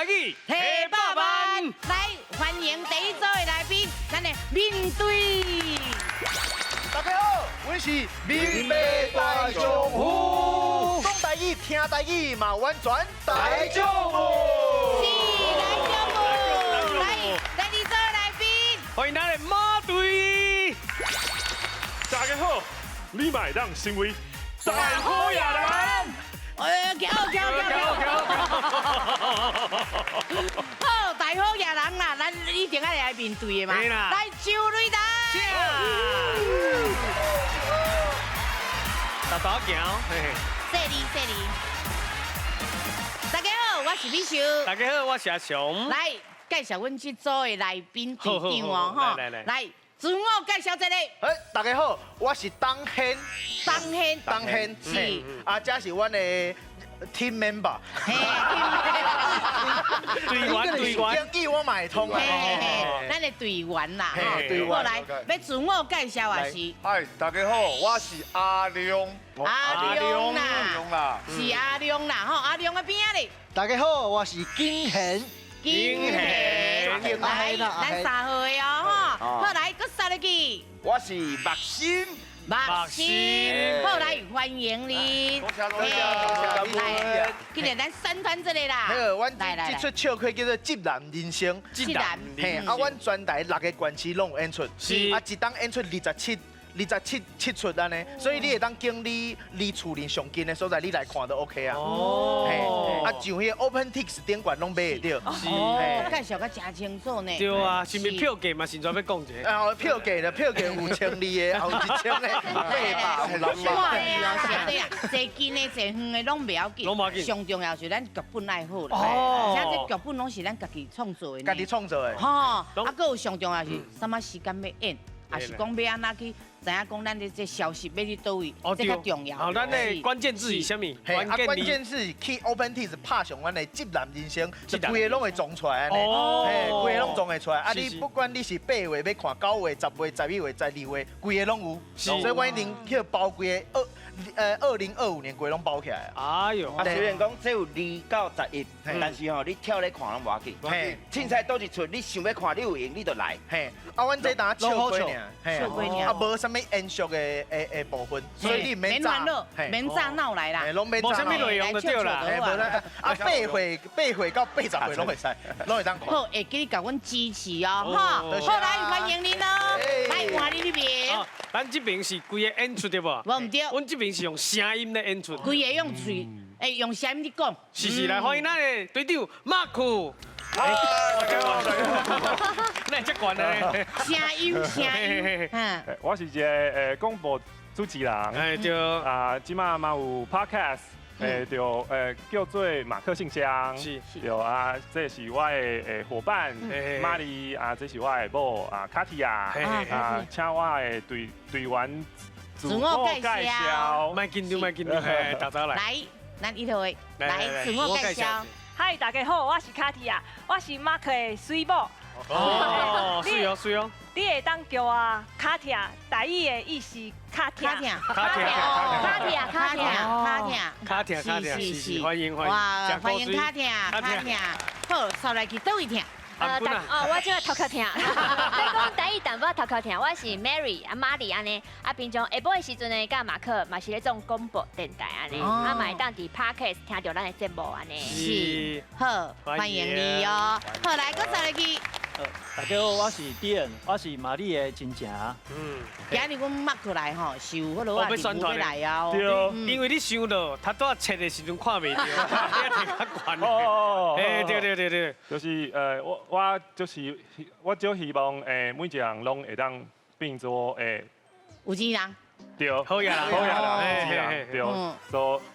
台語，提百萬，來歡迎第一組的來賓，咱的面對。大家好，阮是闽北大丈夫，講台語、聽台語嘛完全大丈夫。是大丈夫，來第二組的來賓，歡迎咱的馬隊。大家好，你嘛會當成為大好野人。哎，徛徛徛徛。好，大好野人啦，咱一定愛來面對的嘛。來，周瑞達。大大行，嘿嘿。細膩細膩。大家好，我是美秀。大家好，我是阿雄。來介紹阮這組的來賓隊長哦，吼。來來來，自我介紹一下。哎，大家好，我是董軒。董軒，董軒是。啊，這是阮的 team member。嘿，隊員隊員。英語我嘛會通啊。嘿嘿，咱的隊員啦，吼。隊員。過來，欲自我介紹也是。嗨，大家好，我是阿亮。阿亮啦，是阿亮啦，吼，阿亮的邊仔咧。大家好，我是金賢。金賢，來，咱三號的哦，吼，好來，閣殺入去。我是麥心。麥心，好來歡迎你。多謝多謝，來，今日咱宣傳這個啦。好，阮這齣笑虧叫做《直男人生》。直男。嘿，啊，阮全台六个縣市攏有演出，是啊，一冬演出27七出按呢，所以你會當揀你離厝裡上近的所在，你來看都 OK 啊。哦。嘿，啊，上彼個 OpenTix 頂懸攏買會著。是。哦，介紹甲誠清楚呢。對啊，是毋是票價嘛？現在欲講一下。啊，票價啦，票價有1200的，也有1000的，800、600。對啊，是對啊，坐近的、坐遠的攏袂要緊。攏無要緊。上重要是咱劇本愛好啦。哦。而且這劇本攏是咱家己創作的。家己創作的。吼，啊，閣有上重要是啥物時間欲演。也是講欲按怎去知影講咱的這消息欲去佗位，這較重要。好，咱的關鍵字是啥物？啊，關鍵字去 OpenTix 拍上阮的直男人生，就規个攏會撞出來按呢。嘿，規个攏撞會出來。啊，你不管你是8月欲看，9月、10月、11月、12月，規个攏有。所以我一定去包規个2025年規攏包起來。哎喲，啊，雖然講這有2到11，但是吼，你跳咧看攏無要緊。嘿，凊彩佗一出，你想欲看，你有閒你就來。嘿，啊，阮這當笑過爾，啊，無啥物嚴肅的部分，所以你免煩惱，免炸鬧來啦，攏免無啥物內容就對啦。啊，8歲到80歲攏會使，攏會當看。好，會記得共阮支持哦，吼，好來歡迎恁哦，來換你這邊。咱這邊是規个演出對無？無毋對。阮這邊是用聲音咧演出。規個用喙，用聲音咧講。是是，來歡迎咱的隊長馬克。大家好，大家好。哪會遮懸呢？聲音，聲音。我是一个廣播主持人。哎對。啊，這馬嘛有 podcast，對，叫做馬克信箱。是。對啊，這是我的夥伴瑪麗啊，這是我的某啊卡蒂亞啊，請我的隊員自我介紹。莫緊張，莫緊張，嘿，大家來。來，咱一號的來自我介紹。嗨，大家好，我是卡蒂亞，我是馬克的水某。哦，媠哦，媠哦。你會當叫我卡疼，台語的意思卡疼。卡疼，卡疼，卡疼，卡疼，卡疼，卡疼，卡疼，是是，歡迎歡迎。哇，歡迎卡疼，卡疼。好，紲來去佗位疼？哦，我這個頭殼疼。欲講台語淡薄頭殼疼，我是 Mary 啊，瑪麗按呢。啊，平常下晡的時陣呢，佮馬克嘛是咧做廣播電台按呢。啊，嘛會當佇 Podcast 聽著咱的節目按呢。是，好，歡迎你哦。好，來，閣再來去。大家好，我是 Dian，我是瑪麗的親情。嗯，今日阮馬克來吼，是有彼落啊，禮物欲來啊。對，因為你想到他拄仔切的時陣看袂著，你提較懸。哦，哎，對對對對，就是我就是我就希望每一個人攏會當變做有錢人。對，好野人，好野人，有錢人，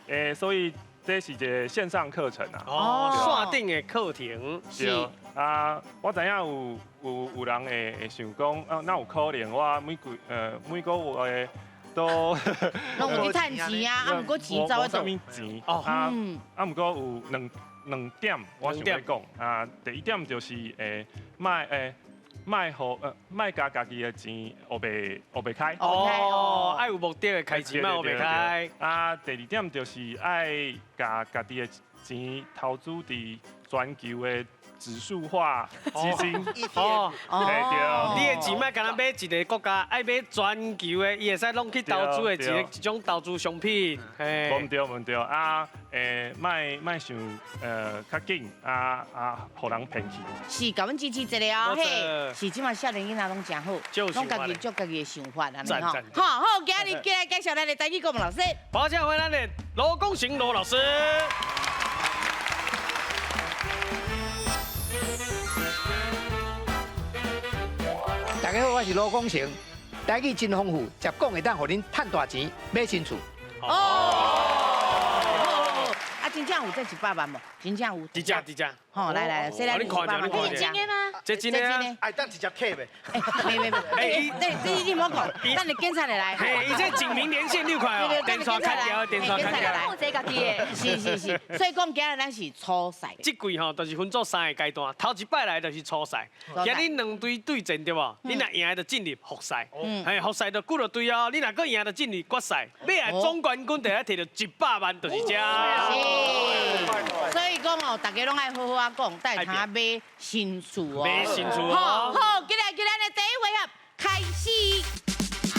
對，所以這是一個線上課程啊。哦，線頂的課程。對。啊，我知影有人會想講，啊，哪有可能我每個月都攏有咧趁錢啊，啊，毋過錢走佗？無啥物錢。哦。啊啊，毋過有兩點我想欲講啊，第一點就是莫共家己的錢烏白烏白開。哦，愛有目的的開錢，莫烏白開。啊，第二點就是愛共家己的錢投資佇全球的指數化基金。哦，對。你的錢莫干焦買一个國家，愛買全球的，伊會使攏去投資的一種投資商品。無對無對啊，莫想較緊啊啊，予人騙去。是，共阮支持一下哦，嘿，是這馬少年囡仔攏誠好，攏家己足家己的想法按呢吼。好，好，今日過來介紹咱的台語顧問老師。好，請歡迎咱的羅功成羅老師。大家好，我是羅功成。台語真豐富，食講會當予恁趁大錢買新厝。哦，啊，真正有這100萬無？真正有。真正真正。吼，來來，先來。你看著，你看著。真的嗎？這真的啊！哎，等直接客袂？沒沒沒，你莫講，等你警察來。嘿，伊這警民連線6塊哦，電線卡掉，電線卡掉。控制家己的。是是是，所以講今日咱是初賽。這季吼，就是分做3个階段，頭一擺來就是初賽。今日兩隊對戰對無？你若贏就進入複賽，嘿，複賽就幾落隊哦。你若閣贏就進入決賽，欲來總冠軍就愛摕著100萬，就是這。是。所以講哦，大家攏愛好好仔講，才會通買新厝哦。買新厝哦。好，好，今日今日的第一回合開始。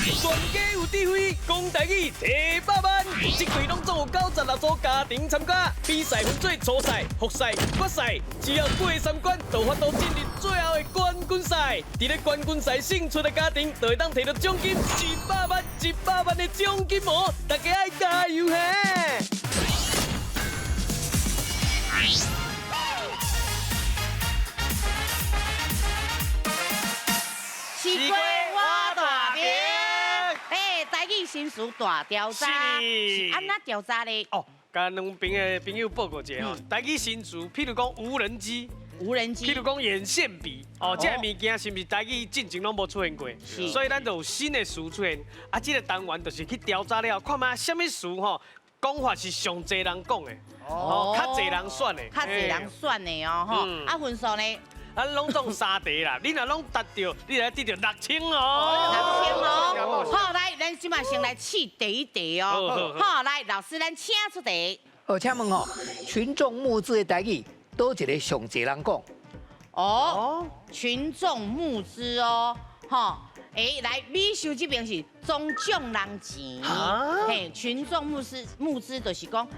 全家有智慧，講台語提百萬。這季攏總有96組家庭參加，比賽分做初賽、複賽、決賽，只要過3關，就有法度進入最後的冠軍賽。佇咧冠軍賽勝出的家庭，就會當摕到獎金100萬、100萬的獎金哦！大家愛加油嘿！西瓜我大兵，哎，台語新词大調查，是按怎調查咧？哦，共兩邊的朋友報告一下吼，台語新詞，譬如講無人機，無人機，譬如講眼線筆，哦，這个物件是毋是台語進前攏無出現過？所以咱就有新的詞出現。啊，這个單元就是去調查了，看覓啥物詞吼，講法是上濟人講的，哦，較濟人選的，較濟人選的哦，吼，啊分數呢？咱攏總3題啦，你若攏答對，你來得著6000哦。6000哦。好，來，咱這馬先來試第一題哦。好，來，老師，咱請出題。哦，請問吼，群眾募資的台語，佗一个上濟人講？哦，群眾募資哦，吼。哎，來，美秀這邊是莊眾人錢，嘿，群眾募資募資就是講，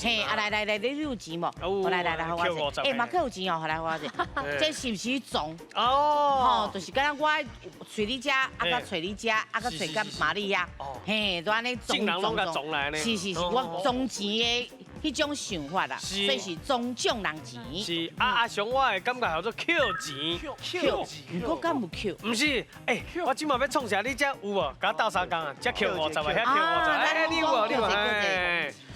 嘿，啊來來來，你有錢無？來來來，予我者，哎，馬克有錢哦，來予我者，這是毋是裝？哦，吼，就是敢若我揣你遮，啊閣揣你遮，啊閣揣佮瑪利亞，嘿，都按呢裝裝裝，是是是，我裝錢的。彼種想法啦，所以是莊眾人錢。是啊，阿雄，我的感覺叫做扣錢。扣錢，毋過敢有扣？毋是，欸，我這馬欲創啥？你這有無？共我鬥相共啊，這扣50萬，遐扣50萬，欸，你有無？你有無？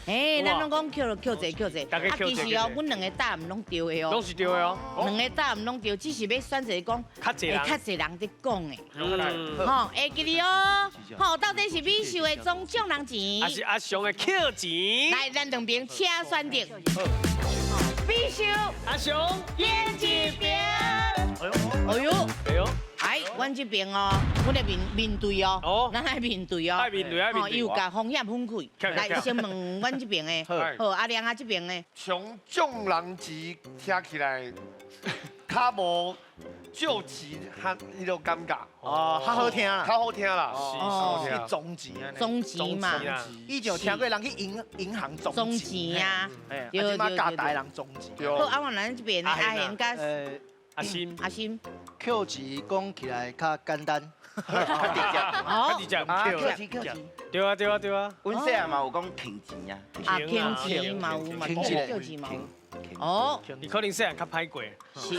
欸，咱攏講扣扣濟扣濟，啊，其實哦，阮兩个答案攏對的哦。攏是對的哦。兩个答案攏對，只是欲選擇講較濟人，較濟人佇講的。吼，會記得哦。吼，到底是美秀的莊眾人錢，還是阿雄的扣錢？來，咱兩邊請選擇。美秀，阿雄，演一邊。哎呦，哎呦。哎，阮這邊哦，阮的面面對哦，咱愛面對哦，愛面對愛面對，伊有共風險分開。來，先問阮這邊的，好，阿亮啊這邊的。從眾人錢聽起來較無借錢較彼個感覺。哦，較好聽啦，較好聽啦，是裝錢啊，裝錢嘛，以前有聽過人去銀行裝錢啊，對對對，啊，這擺教大人裝錢。好，啊，阮這邊的阿賢佮阿心，阿心，扣錢講起來較簡單，較直接，較直接，扣錢扣錢，對啊對啊對啊。阮細漢嘛有講停錢啊，啊停錢嘛有嘛，扣錢嘛有。哦，你可能細漢較歹過，是。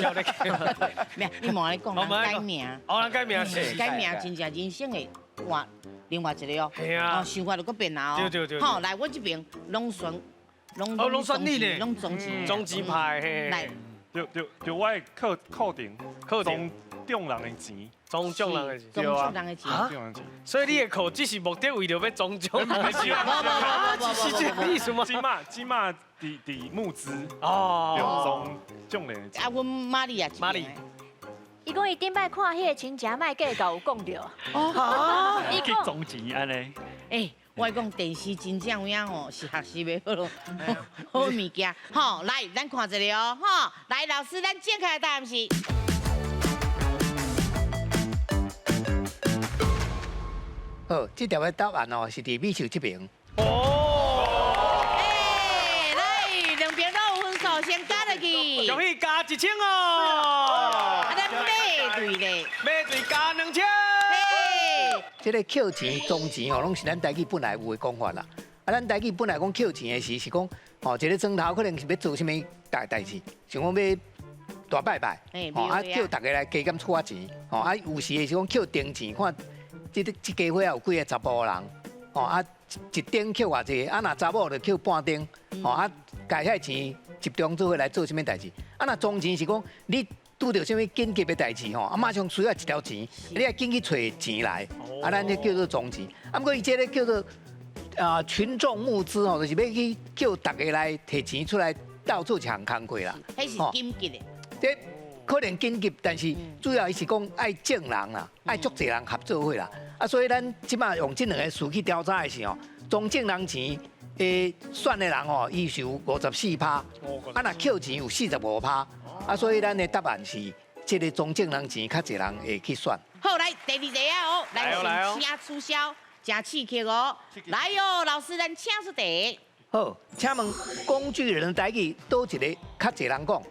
咩？你莫咧講，人改名。哦，人改名是。改名真正人生會換另外一個哦。係啊。哦，想法就閣變啊哦。對對對。好，來我這邊攏選，攏選你呢？攏裝錢。裝錢派嘿。來。對對對，我的課程，裝眾人的錢，裝眾人的錢，裝眾人的錢，所以你的課只是目的為著欲裝眾人的錢，是這個意思嗎？這馬佇募資哦，裝眾人的錢。啊，阮瑪麗啊，瑪麗，伊講伊頂擺看彼个親情莫計較有講著，哦，去裝錢按呢？欸。我讲电视真正有影吼，是学习的好咯，好物件。吼，来，咱看一下哦，吼，来，老师，咱正确的答案是。好，这条的答案哦是伫美秀这边。哦。哎，来，两边都有分数，先加落去。恭喜加1000哦。啊，咱马队咧。马队加2000。这个扣钱、装钱哦，拢是咱台语本来有的讲法啦。啊，咱台语本来讲扣钱的时，是讲哦，一个庄头可能是欲做啥物大代志，像讲欲大拜拜，哦啊叫大家来加减出仔钱，哦啊有时的是讲扣丁钱，看这个这家伙有几个查埔人，哦啊一顶扣偌济，啊若查某就扣半顶，哦啊加遐钱集中做伙来做啥物代志，啊若装钱是讲你拄著啥物紧急的代志吼，啊马上需要一条钱，你爱紧去揣钱来，啊咱这叫做装钱。啊，毋过伊这个叫做啊群众募资吼，就是欲去叫大家来提钱出来斗做一项工课啦。彼是紧急的。这可能紧急，但是主要伊是讲爱众人啦，爱足济人合作伙啦。啊，所以咱这摆用这两个词去调查的时候，装众人钱的选的人吼，伊是有54%，啊若扣钱有45%。啊，所以咱的答案是，这个装众人钱较济人会去选。好，来第二题啊哦，来先请取消，真刺激哦。来哦，老师，咱请出题。好，请问工具人的台语佗一个较济人讲？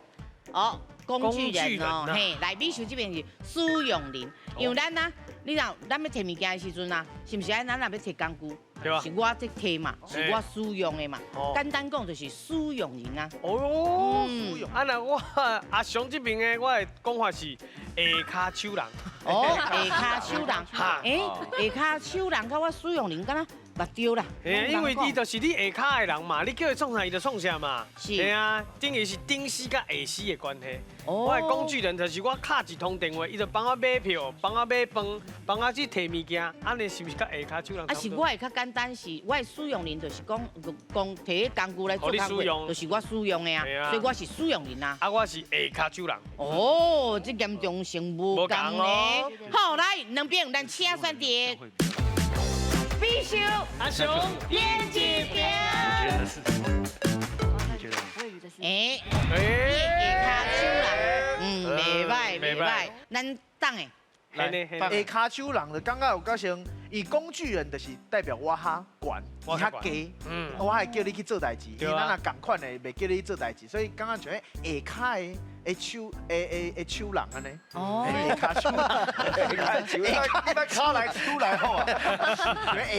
哦，工具人哦，嘿，来，美秀这边是使用人，因为咱啊，你若咱欲提物件的时阵啊，是毋是爱咱若欲提工具？是我咧提嘛，是我使用的嘛。简单讲就是使用人啊。哦，啊那我阿雄这边的，我的讲法是下跤手人。哦，下跤手人。欸，下跤手人佮我使用人敢若目对啦。嘿，因为伊就是你下跤的人嘛，你叫伊创啥，伊就创啥嘛。是。嘿啊，等于是顶死佮下死的关系。我的工具人就是我敲一通电话，伊就帮我买票，帮我买饭，帮我去提物件，按呢是毋是佮下跤手人？啊，是我会较简单，是我的使用人就是讲讲提工具来做工课，就是我使用的啊，所以我是使用人啊。啊，我是下跤手人。哦，这严重性无仝呢。好，来两边咱请选题。美秀阿雄编辑边。哎，下跤手人，袂䆀袂䆀，咱等的。来，下跤手人就感觉有较像，伊工具人就是代表我较悬，伊较低，我会叫你去做代志，伊咱若仝款的，袂叫你做代志，所以感觉像彼下跤的手的手人按呢。哦，下跤手人，下跤手，你把跤来手来好啊，下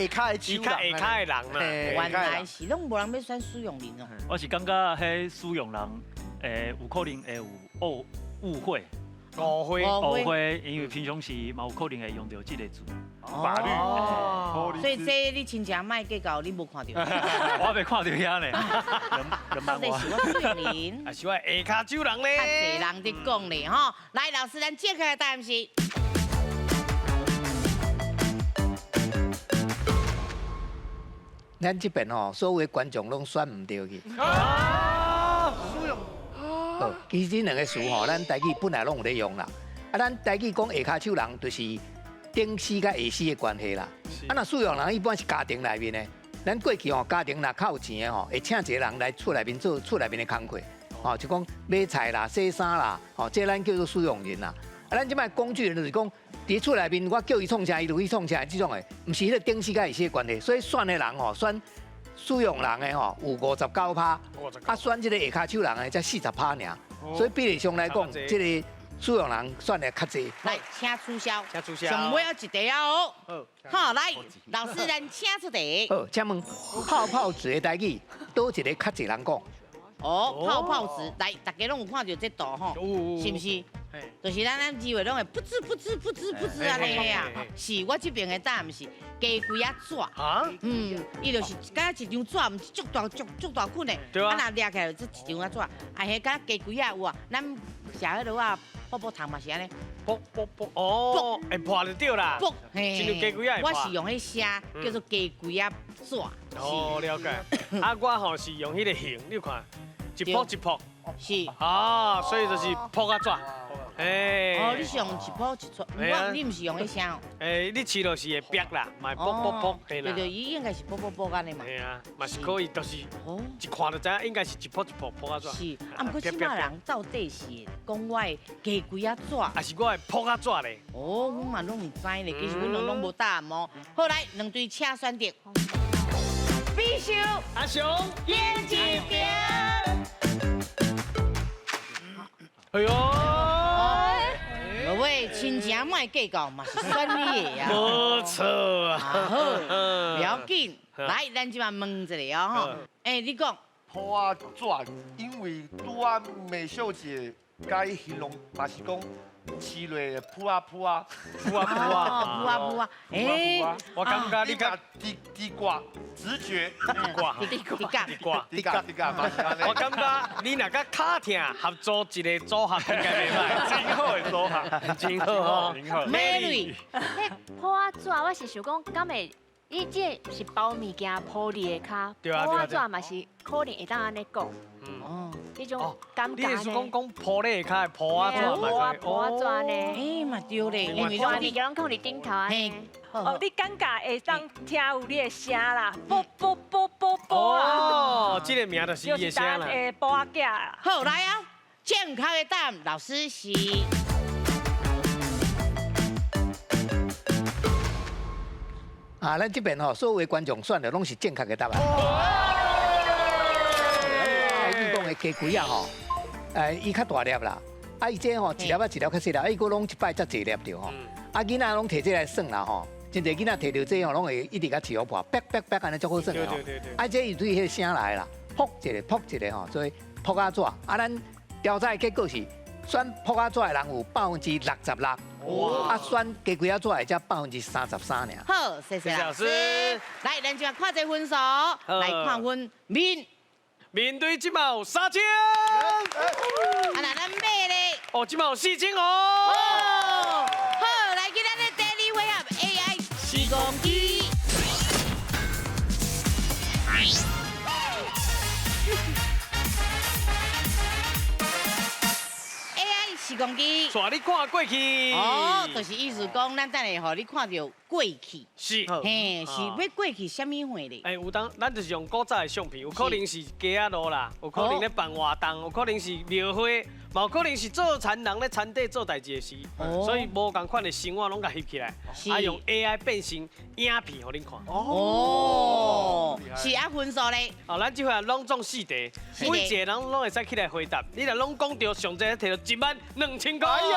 跤的手人，下跤的人啦。原来是拢无人欲选使用人哦。我是感觉彼使用人，有可能会有误会。误会，误会，因为平常时嘛有可能会用到这个字。法律。所以这你亲情莫计较，你无看到。我未看到遐呢。到底是我使用人，还是我下跤手人咧？较济人伫讲咧吼。来，老师，咱正确的答案是。咱这边吼，所有的观众拢选毋对去。使用。好，其实这两个词吼，咱台语本来拢有咧用啦。啊，咱台语讲下跤手人，就是顶死佮下死的关系啦。啊，若使用人一般是家庭内面的，咱过去吼家庭若较有钱的吼，会请一个人来厝内面做厝内面的工课，吼就讲买菜啦、洗衫啦，吼这咱叫做使用人啦。啊，咱这摆工具人就是讲，伫厝内面我叫伊创啥，伊就去创啥，这种的，毋是彼个顶死佮下死的关系。所以选的人吼，选使用人的吼有59%，啊选这个下跤手人的才40%尔。所以比例上来讲，这个使用人选的较济。来，请取消，请取消。上尾仔一题啊哦。好，来，老师咱请出题。好，请问泡泡纸的台语，佗一个较济人讲？哦，泡泡纸，来，大家拢有看到这图吼，是毋是？就是咱咱二位拢会噗滋噗滋噗滋噗滋按呢啊。是我这边的答案是鸡龟仔纸。伊就是敢若一张纸，毋是足大足足大捆的。啊，若掠起来就这一张仔纸，啊，彼敢若鸡龟仔有啊，咱食彼落啊，泡泡糖嘛是按呢。噗噗噗，哦，会破就对啦。噗，嘿，亲像鸡龟仔会破。我是用彼声叫做鸡龟仔纸。哦，了解。啊，我吼是用彼个形，你看，一噗一噗。是。啊，所以就是噗仔纸。哎。哦，你是用一噗一撮，我你毋是用彼声哦。哎，你饲落是会煏啦，嘛会噗噗噗。对对，伊应该是噗噗噗按呢嘛。嘿啊，嘛是可以，就是一看就知影，应该是一噗一噗噗仔纸。是，啊，毋过这摆人到底是讲我的鸡龟仔纸，还是我的噗仔纸咧？哦，阮嘛拢毋知咧，其实阮两拢无答案哦。好，来，两队请选择。必修阿雄眼睛边。哎呦！各位亲情莫计较，嘛是选你的啊。无错啊。好，不要紧。来，咱这摆问一下哦吼。哎，你讲。铺仔纸，因为拄仔美秀姐佮伊形容嘛是讲。饲落扑啊扑啊，扑啊扑啊，扑啊扑啊！哎，我感觉你讲滴滴挂直觉，滴挂滴挂滴挂滴挂滴挂。我感觉你若佮卡疼合组一个组合应该袂歹，真好的组合，真好哦，真好。美女，彼铺仔纸，我是想讲，敢会你这是包物件铺伫下跤，铺仔纸嘛是可能会当按呢讲。哦，彼种感觉。你是讲讲铺咧下跤铺仔纸嘛？铺仔纸呢？哎嘛对咧，因为拢物件拢放伫顶头啊。哦，你感觉会当听有你的声啦，啵啵啵啵啵啊！哦，这个名就是伊的声啦。会波仔囝。好，来啊，正确的答案，老师是。啊，咱这边吼，所有的观众选的拢是正确的答案。伊讲的鸡龟仔吼，伊较大粒啦，啊，伊这吼一粒仔一粒较细粒，啊，伊阁拢一摆遮济粒著吼，啊，囡仔拢提这来耍啦吼，真济囡仔提著这吼，拢会一直共饲予破，啪啪啪按呢足好耍的吼。啊，这是对彼个声来啦，噗一个噗一个吼，所以噗仔纸。啊，咱调查的结果是，选噗仔纸的人有66%，啊，选鸡龟仔纸的才33%尔。好，谢谢老师。来，咱就看这分数，来看阮面。面对这马有3000，啊那咱买咧，哦，这马有4000哦。好，来去咱的第二回合 AI 时光机。AI 时光机，带你看过去。哦，就是意思讲，咱等下予你看著过去。是，嘿，是欲过去啥物货咧？哎，有当，咱就是用古早的相片，有可能是街仔路啦，有可能咧办活动，有可能是庙会，嘛有可能是做田人咧田底做代志的时，所以无仝款的生活拢共翕起来，啊，用 AI 变成影片予恁看。哦，是啊，分数咧？哦，咱这回拢总四题，每一个人拢会使起来回答。你若拢讲对，上济摕到12000块。哎呦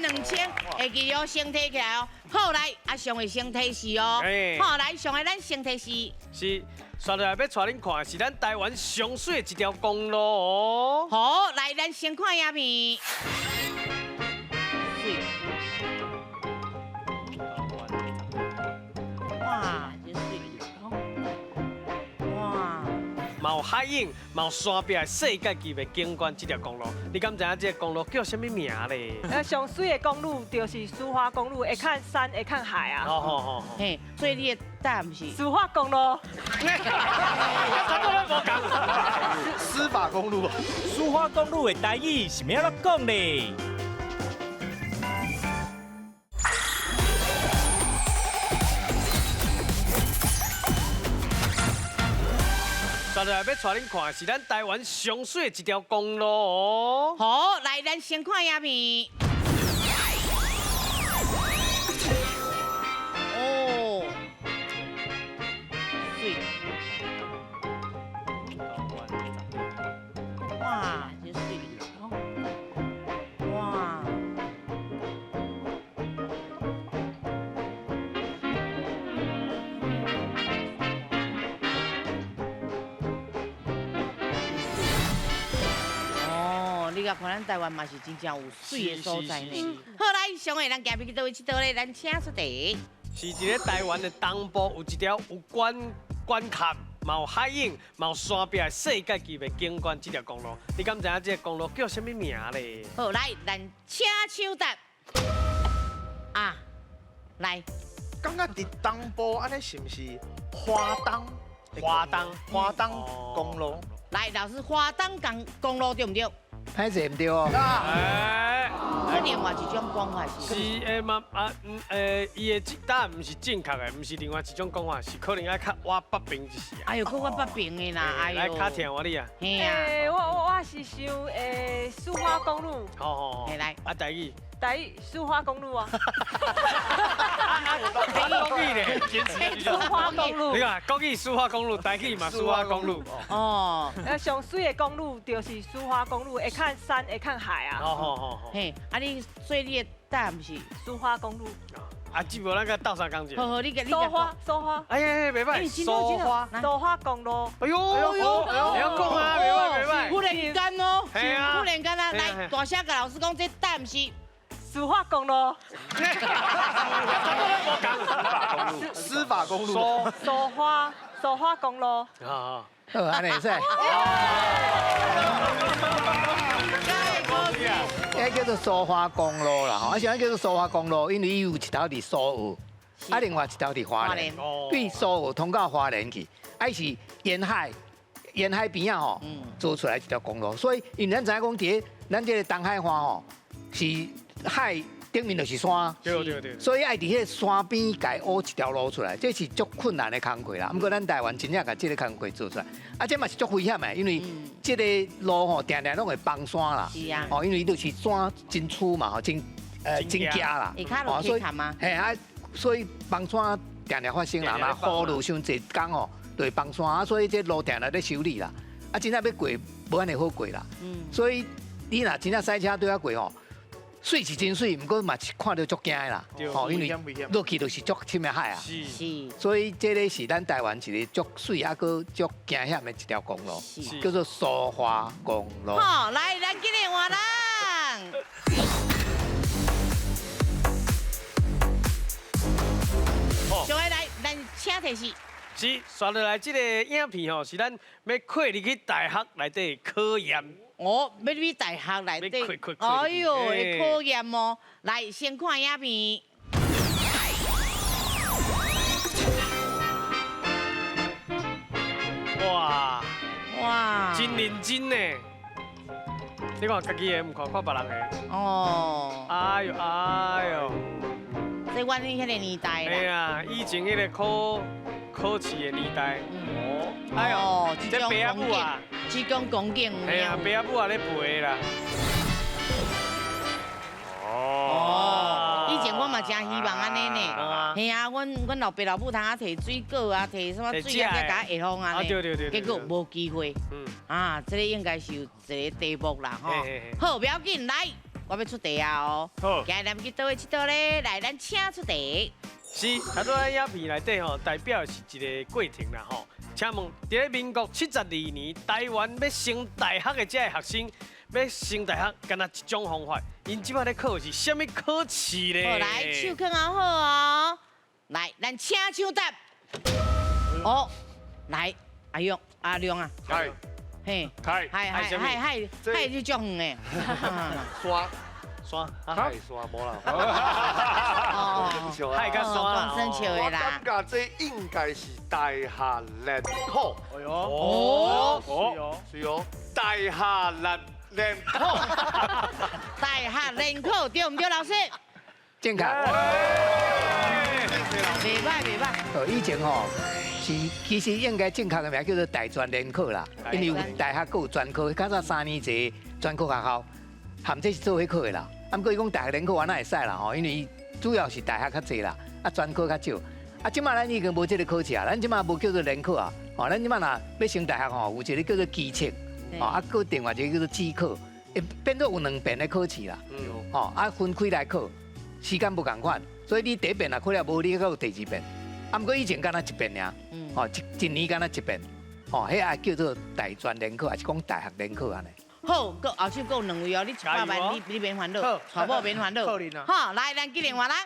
，12000，会记哦，先提起来哦。好，来，阿上的先提示哦。好，来，上的咱先提示。是，接下来欲带恁看的是咱台湾上媠的一条公路哦。好，来，咱先看影片。哇，真媠！哇，嘛有海景，嘛有山壁的世界级的景观，这条公路，你敢知影这个公路叫啥物名咧？上媠的公路就是苏花公路，会看山，会看海啊。哦哦哦。嘿，所以你的答案是苏花公路。司法公路。苏花公路的台语是欲按怎讲咧？接下来欲带恁看的是咱台湾上媠的一条公路哦。好，来，咱先看影片。哦，媠。哇，真媠。哇。哦，你共看咱台湾嘛是真正有媠的所在呢。好，来，上个咱行入去佗位𨑨迌咧？咱请出题。是伫咧台湾的东部有一条有关关卡，嘛有海景，嘛有山壁的世界级的景观，这条公路，你敢知影这个公路叫啥物名咧？好，来，咱请抢答。啊，来，感觉伫东部按呢是毋是花东？花东，花东公路。来，老师，花东公路对毋对？歹勢毋對哦。哎，這另外一種講法是。是誒嘛啊嗯誒，伊的答案毋是正確的，毋是另外一種講法，是可能愛較倚北邊一絲啊。哎呦，閣倚北邊的啦，哎呦。來較聽我你啊。嘿啊。我是想蘇花公路。好好好。來。啊，台語。台語蘇花公路啊。國語咧，蘇花公路。你看國語蘇花公路，台語嘛蘇花公路。哦。上媠的公路就是蘇花公路，會看山，會看海啊。好好好。嘿，啊你所以你的答案是蘇花公路。啊，只無咱共鬥相共者。好好，你蘇花，蘇花。哎呀，袂歹，蘇花，蘇花公路。哎呦，哎呦，會曉講啊，袂歹袂歹。忽然間哦，忽然間啊，來大聲共老師講，這答案是。蘇花公路，司法公路，蘇花，蘇花公路。啊，好，按呢會使。這叫做蘇花公路啦，吼，啊，啥叫做蘇花公路？因為伊有一頭佇蘇澳，啊，另外一頭佇花蓮，對蘇澳通到花蓮去，啊，是沿海，沿海邊仔吼，做出來一條公路，所以因為咱知影講佇咱這個東海岸吼，是。海頂面就是山，對對對，所以愛佇彼個山邊共挖一條路出來，這是足困難的工課啦。毋過咱台灣真正共這個工課做出來，啊，這嘛是足危險的，因為這個路吼，定定攏會崩山啦。是啊，哦，因為伊就是山真粗嘛，吼，真真夾啦。所以嘿啊，所以崩山定定發生啦，若雨落傷濟工吼，就會崩山啊，所以這路定定咧修理啦。啊，真正欲過無按呢好過啦。所以你若真正駛車對遐過吼。媠是真媠，毋過嘛是看著足驚的啦，吼，因為落去就是足深的海啊。是，所以這个是咱台灣一个足媠啊，閣足驚險的一條公路，叫做蘇花公路。好，來，咱今日換人。小愛來，咱請提示。是，紲落來這個影片吼，是咱欲跨入去大學內底考驗。哦，欲入去大學內底，哎呦，會考驗哦。來，先看影片。哇哇，真認真呢。你看家己的，毋看看別人的。哦。哎呦哎呦，這阮彼个年代啦。哎呀，以前彼个考試的年代。哦。哎呦，這爸仔母啊。這種光景。哎呀，爸仔母也咧陪啦。哦。以前我嘛真希望按呢呢。嘿啊，阮老爸老母通啊提水果啊，提啥物水啊，共我下風按呢。對對對。結果無機會。啊，這个應該是有一個題目啦，吼。好，不要緊，來，我欲出題啊哦。好。今日咱去佗位𨑨迌咧？來，咱請出題。是，頭拄仔影片內底吼，代表的是一個過程啦吼。請問，佇咧民國72年，台灣欲升大學的這个學生，欲升大學，敢若一種方法，𪜶這擺咧考的是啥物考試咧？好，來，手囥好好哦。來，咱請搶答。哦，來，阿勇、阿亮啊。嗨。嘿。嗨。嗨嗨嗨嗨，嗨就足遠的。山。山，海山無啦。哦，海佮山啦。我感覺這應該是大學聯考。哎喲。哦。是哦。大學聯考。大學聯考對毋對，老師？正確。袂歹袂歹。哦，以前吼是其實應該正確的名叫做大專聯考啦，因為有大學閣有專科，較早三年制專科學校。含這是做伙考的啦，啊，毋過伊講大學聯考我哪會使啦吼，因為主要是大學較濟啦，啊專科較少。啊，這馬咱已經無這個考試啊，咱這馬無叫做聯考啊，吼，咱這馬若欲升大學吼，有一個叫做基測，吼，啊，閣另外一個叫做指考，會變做有兩遍的考試啦，吼，啊分開來考，時間無仝款，所以你第一遍若考了無，你閣有第二遍。啊，毋過以前敢若一遍爾，吼，一年敢若一遍，吼，彼个叫做大專聯考，抑是講大學聯考按呢。好，閣後手閣有兩位哦，你100萬，你免煩惱，娶某免煩惱。好，來，咱繼續換人。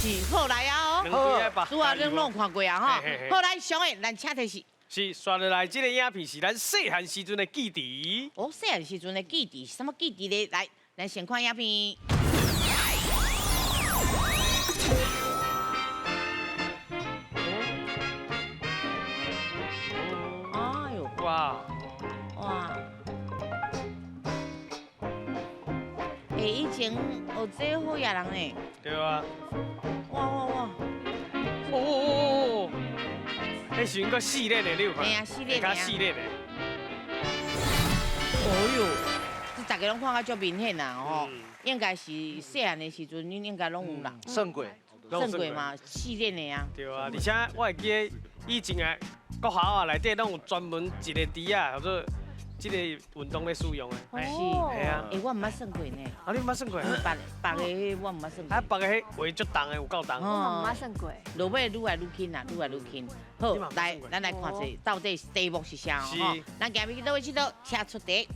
是，好來啊哦，拄仔恁攏看過啊吼。好來，上個，咱請提示。是，紲落來這个影片是咱細漢時陣的記憶。哦，細漢時陣的記憶，啥物記憶咧？來，咱先看影片。欸，以前學這好野人呢。對啊。哇哇哇！哦哦哦哦！彼時陣閣四練的，你有看？嘿啊，四練較四練的。哦喲，這大家攏看甲足明顯啦，吼，應該是細漢的時陣，恁應該攏有啦。算過，算過嘛，試練的啊。對啊，而且我會記得以前啊，國校啊內底攏有專門一個池仔，叫做這個運動咧使用的。是，係啊。欸，我毋捌算過呢。啊，你毋捌算過？別別个彼我毋捌算過。啊，別个彼話足重的有夠重。我毋捌算過。落尾愈來愈輕啦，愈來愈輕。好，來，咱來看一下到底題目是啥吼。咱今日去佗位佚佗，請出題。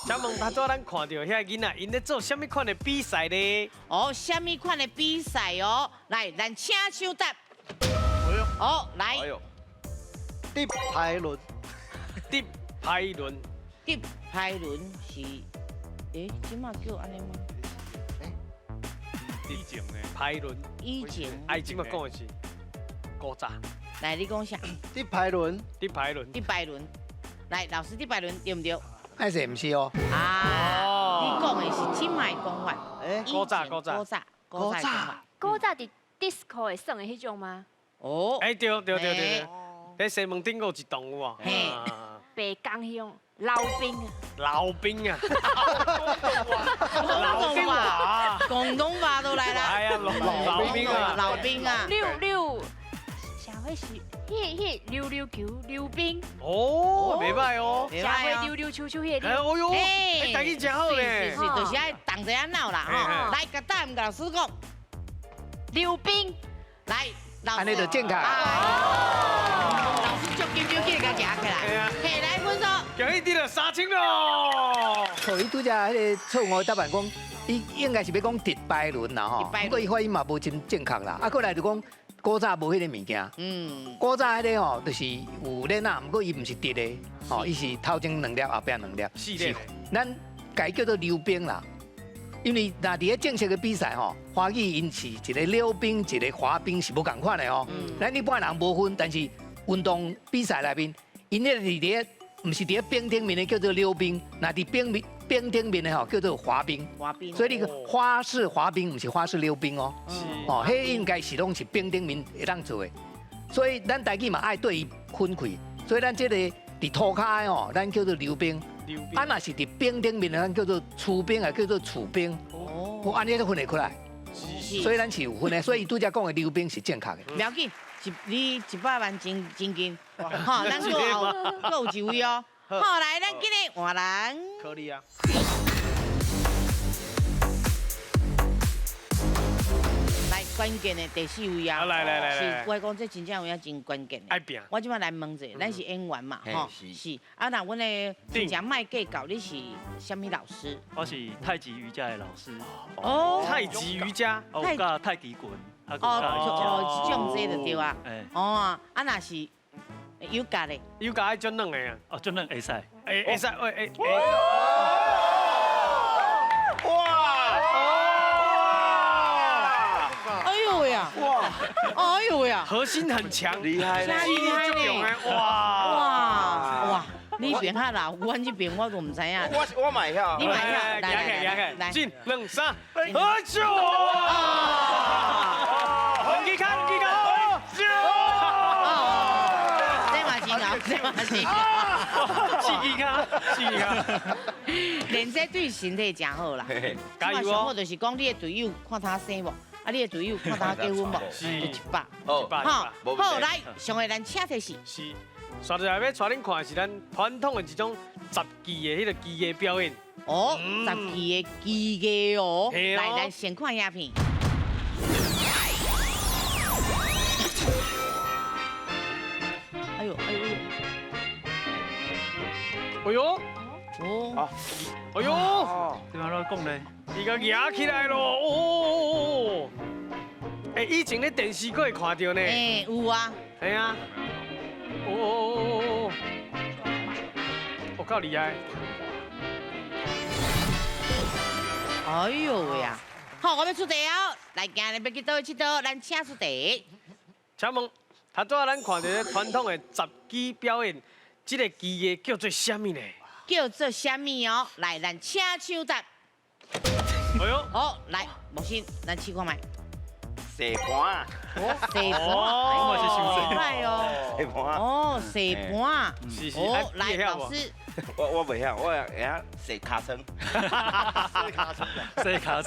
請問頭拄仔咱看著遐囡仔，𪜶咧做啥物款的比賽咧？哦，啥物款的比賽哦？來，咱請搶答。哦，來。直排輪。直排輪。直排輪是，欸，這馬叫按呢嗎？以前呢？排輪。以前。啊，伊這馬講的是古早。來，你講啥？直排輪。直排輪。直排輪。來，老師，直排輪對毋對？哎，是毋是哦？啊，你講的是這馬的講法。古早，古早。古早，古早。古早佇 disco 會耍的彼種嗎？哦。欸，對對對對對，佇西門町閣有一棟有無？嘿。白江鄉老兵啊。老兵啊。老兵啊。廣東話都來啦。哎呀，老兵啊。老兵啊。溜溜，社會是彼彼溜溜球溜冰。哦，袂䆀哦。社會溜溜球球彼個。哎呦，欸，台語真好咧。是是，就是愛同齊仔鬧啦吼。來，共答案老師講。溜冰。來，老師。按呢就正確。老師足緊張，起來共夾起來。嘿，來分數。恭喜你了3000咯。錯，伊拄則彼个錯誤答案講，伊應該是欲講直排輪啦吼。不過伊發音嘛無真正確啦。啊，過來就講古早無彼个物件。古早彼个吼，就是有鏈仔，毋過伊毋是直的，吼，伊是頭前兩粒，後壁兩粒。是。咱共伊叫做溜冰啦。因為若佇咧正式的比賽吼，華語𪜶是一個溜冰，一個滑冰是無仝款的哦。咱一般人無分，但是運動比賽內面，𪜶彼個佇咧，毋是佇咧冰頂面的叫做溜冰，若佇冰面冰頂面的吼叫做滑冰。滑冰。所以你花式滑冰毋是花式溜冰哦。哦，彼應該是攏是冰頂面會當做的。所以咱台語嘛愛對伊分開，所以咱這個佇塗跤的吼，咱叫做溜冰。啊，若是佇冰頂面的，咱叫做溜冰，也叫做儲冰。哦，按呢都分會開來。所以咱是有分的，所以伊拄才講的溜冰是正確的。無要緊，你100萬真真緊，吼，咱閣有閣有一位哦。好，來，咱今日換人。可以啊。來，關鍵的第四位啊！來來來是，我講這真正有影真關鍵的。愛拼。我這擺來問者，咱是演員嘛，吼，是。啊，那阮的真正莫計較，你是啥物老師？我是太極瑜伽的老師。哦。太極瑜伽。哦，有教太極拳，啊，哦哦，這種這就對啊。哦，啊，若是瑜伽咧？瑜伽愛足軟的啊。哦，足軟會使。會會使，會會。哇！哎呦呀！核心很強，厲害，厲害呢！哇哇哇！你邊較老，阮這邊我都毋知影。我嘛會曉，你嘛會曉，來來來來，進兩三，喝酒！兩支跤，兩支跤，酒！這嘛真𠢕，這嘛真𠢕。四支跤，四支跤。練這對身體真好啦。加油哦！上好就是講你的隊友看他生無？啊！你的隊友看他結婚無？就100。好，好，來，上個咱請提示。是，煞落來欲帶恁看的是咱傳統的一種雜技的彼个技藝表演。哦，雜技的技藝哦。來，咱先看影片。哎呦，哎呦，哎呦，哦，哎呦，點樣來講咧？伊共舉起來咯！哦，欸，以前咧電視閣會看著呢。欸，有啊。係啊。哦哦哦哦哦，有夠厲害。哎呦喂啊！好，我欲出題哦。來，今日欲去佗位𨑨迌？咱請出題。請問，頭拄仔咱看著傳統的雜技表演，這个技藝叫做啥物呢？叫做啥物哦？來，咱請搶答。哎呦，好，來，木星，咱試看覓。踅盤。踅盤，哦，哎哦，踅盤。哦，踅盤。是是。哦，來，老師。我袂曉，我會曉踅尻川。踅尻川。踅尻川。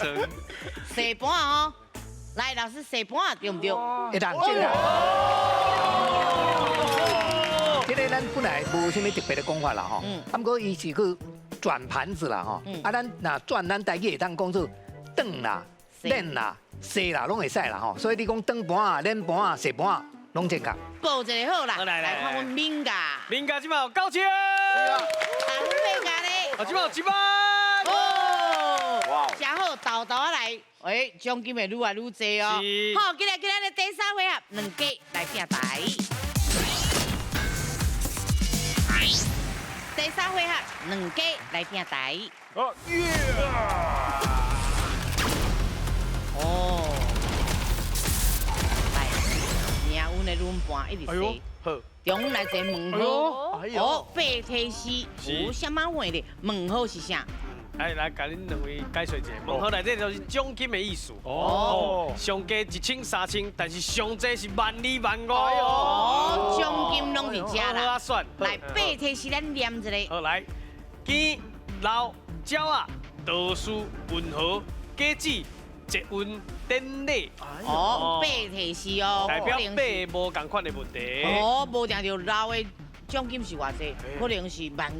踅盤哦，來，老師踅盤對毋對？會當這個。這個咱本來無啥物特別的講法啦吼，啊，毋過伊是去轉盤子啦吼，啊，咱若轉咱台語會當講做轉啦、練啦、踅啦，攏會使啦吼。所以你講轉盤啊、練盤啊、踅盤啊，攏正確。報一個好啦，來看阮敏家。敏家這擺有9000。啊，阮敏家咧。啊，這擺有1萬。哦，哇！真好，豆豆仔來，哎，獎金會愈來愈濟哦。好，今日今日的第三回合，兩家來拼台。第三回合，兩家來拼台。哦耶！哦，來，赢阮的轮盘一直踅。好，中来一个问号。哦，白提示有啥物话咧？问号是啥？哎，来，共恁两位解说一下，问号内底就是奖金的意思。哦，上加1000、3000，但是上济是12000、15000。哦，奖金攏伫遮啦。好啊，来，白提示咱念一下。好，来，鸡、老、鸟仔、道士、运河、果子、捷运、典礼。哦，白提示哦，代表白无仝款的问题。哦，无定著老的。奖金是偌济？可能是15,000，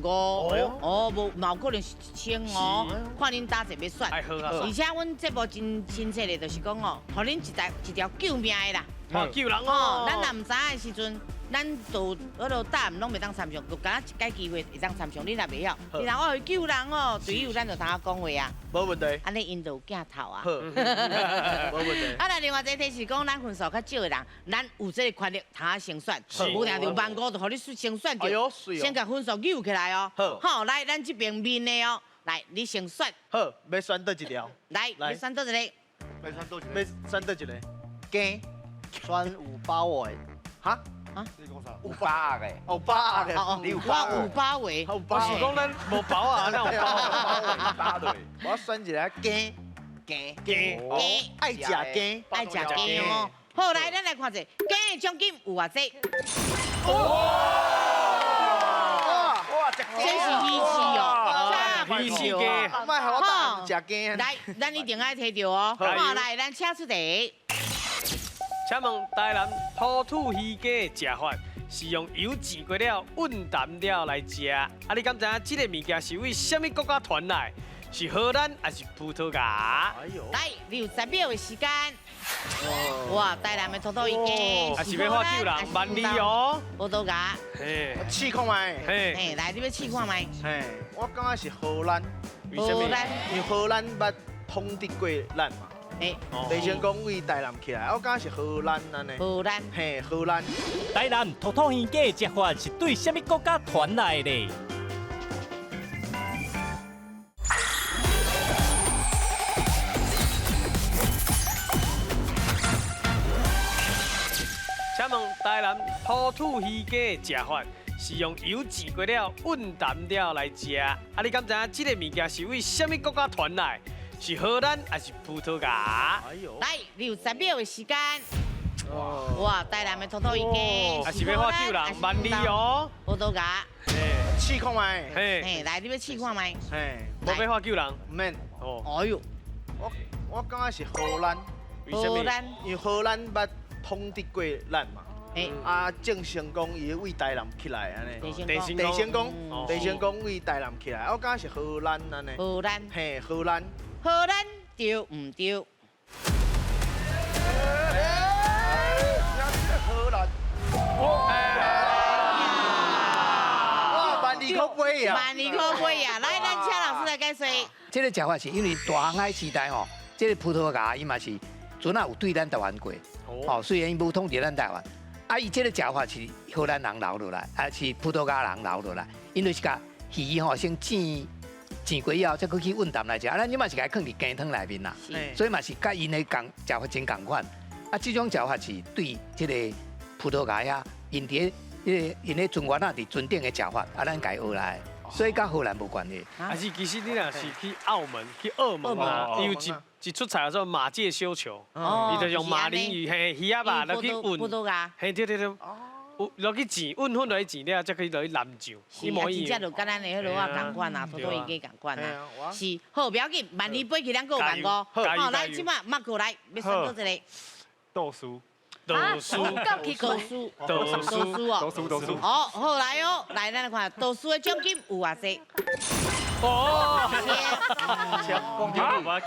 哦，无，嘛有可能是1000哦。看恁搭一要选。而且阮节目真亲切的，就是讲哦，予恁一条救命的啦。救人哦！咱若毋知影的时阵，咱就彼落答案拢袂当参详，就敢若一摆机会会当参详。你若袂晓，你若我会救人哦，队友咱就通讲话啊。无问题。按呢𪜶就有镜头啊。好。无问题。啊，那另外一个提示讲，咱分数较少的人，咱有这个权利通啊先选，无定著15,000就予你先选著，先共分数扭起来哦。好。好，来，咱这边面的哦，来，你先选。好，欲选佗一条？来，欲选佗一个？欲选佗一个？欲选佗一个？鸡。选有把握的。哈？啊？你讲啥？有把握的。有把握的。你有把握？有把握。我是讲咱无包啊，哪有包？包我选一个鸡鸡鸡，爱食鸡，爱食鸡哦。好，来，咱来看者，鸡的奖金有偌济？哇！哇！这是鱼翅哦，鱼翅鸡，莫予我当食鸡。来，咱一定爱提著哦。好，来，咱请出题。请问台南土土鱼羹的食法是用油煎过了、温淡了来食？啊，你敢知影这个物件是为啥物国家传来？是荷兰还是葡萄牙？来，你有10秒的时间。哇，台南的土土鱼羹，啊是欲喝酒人，万里哦。葡萄牙。嘿，试看觅。嘿，来，你欲试看觅？嘿，我感觉是荷兰。荷兰。因为荷兰捌统治过咱嘛。郑成功为台南起来，我感觉是荷兰按呢。荷兰。嘿，荷兰。台南土土鱼羹的食法是对啥物国家传来的？请问台南土土鱼羹的食法是用油煎过了、温淡了来食？啊，你敢知影这个物件是为啥物国家传来？是荷兰还是葡萄牙？来，你有10秒的时间。哇，台南的土土鱼羹，啊是欲喝酒人，万里哦。葡萄牙。试看觅。嘿，来，你欲试看觅？嘿，无欲喝酒人，毋免。哦。哎呦，我感觉是荷兰。荷兰。因为荷兰捌统治过咱嘛。啊，郑成功伊为台南起来按呢。郑成功，郑成功为台南起来，我感觉是荷兰按呢。荷兰。嘿，荷兰。荷兰对毋对？荷兰。哇，12000块飞啊！ 12000块飞啊！来，咱请老师来解说。这个食法是因为大航海时代吼，这个葡萄牙伊嘛是船仔有对咱台湾过，哦，虽然伊无统治咱台湾，啊，伊这个食法是荷兰人留落来，啊是葡萄牙人留落来，𪜶就是共鱼吼先煎。煎过以后，再阁去温淡来食，啊，咱这嘛是共伊囥伫鸡汤内面啦，所以嘛是佮𪜶的仝食法真仝款。啊，这种食法是对这个葡萄牙遐，𪜶伫彼个𪜶的船员仔伫船顶的食法，啊，咱共伊学来。所以佮荷兰無關係。還是其實你若是去澳門、去澳門啊，伊有一出菜叫做馬介休球，伊就用馬鈴魚嘿魚仔肉落去混，嘿對對對，有落去煎，混粉落去煎了，再去落去淋醬，一模一樣。真正就佮咱的彼螺仔仝款啊，土土魚羹仝款啊。是，好，不要緊，萬二飛去咱閣有萬五。好，來，這擺馬過來，欲選佗一個？豆酥。豆酥，豆酥，豆酥哦，豆酥豆酥。好，好來哦，來咱來看豆酥的獎金有偌濟？哦，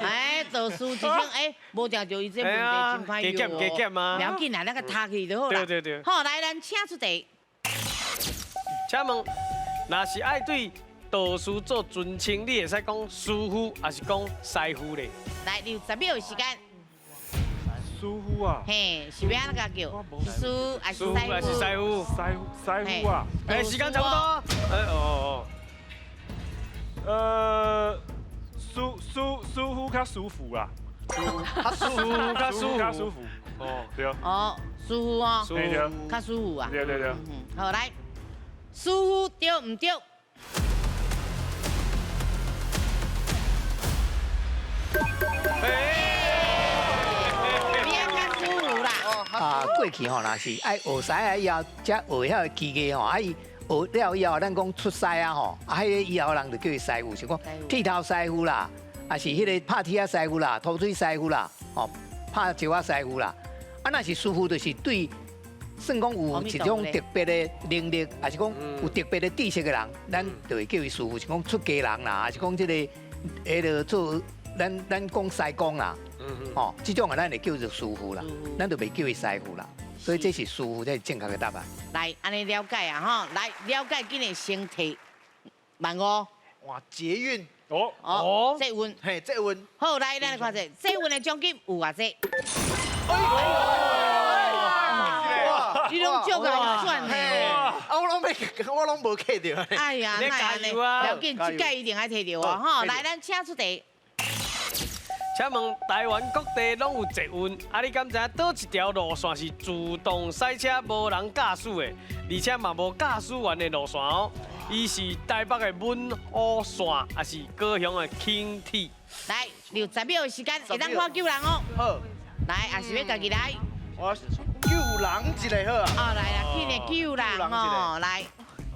哎，豆酥一千，哎，無定著伊這問題真歹用哦。加減啊！不要緊啦，咱共讀去就好啦。對對對。好，來，咱請出題。請問，若是愛對道士做尊稱，你會使講師傅，還是講師傅咧？來，你有10秒的時間。師傅啊，嘿，是欲按怎共叫？師傅還是師傅？還是師傅？師傅啊！哎，時間差不多。哎哦哦。師傅較舒服啦。師傅較舒服，較舒服。哦，對。哦，師傅哦，較舒服啊。對對對。好，來，師傅對毋對？啊，過去吼，若是愛學師仔以後，才學遐個技藝吼，啊伊學了以後，咱講出師啊吼，啊彼个以後人就叫伊師傅，是講剃頭師傅啦，啊是彼个拍鐵仔師傅啦，塗水師傅啦，吼拍石仔師傅啦。啊，若是師傅，就是對算講有一種特別的能力，還是講有特別的知識的人，咱就會叫伊師傅，是講出家人啦，還是講這个彼个做咱講師公啦。哦，這種啊，咱會叫做師傅啦，咱就袂叫伊師傅啦，所以這是師傅，這是正確的答案。來，按呢了解啊，吼，來了解，緊會先提15,000。哇，捷運哦哦，捷運，嘿，捷運。好，來，咱來看者，捷運的獎金有偌濟？你攏足共選的，啊，我攏欲，我攏無記著。哎呀，哪會按呢？不要緊，這屆一定愛提著哦，吼，來，咱請出題。請問台灣各地攏有捷運，啊，你敢知影佗一條路線是自動駛車無人駕駛的，而且嘛無駕駛員的路線哦？伊是台北的文湖線，還是高雄的輕鐵？來，你有10秒的時間，會當看救人哦。好，來，還是欲家己來？我救人一个好啊。哦，來啦，去咧救人哦，來。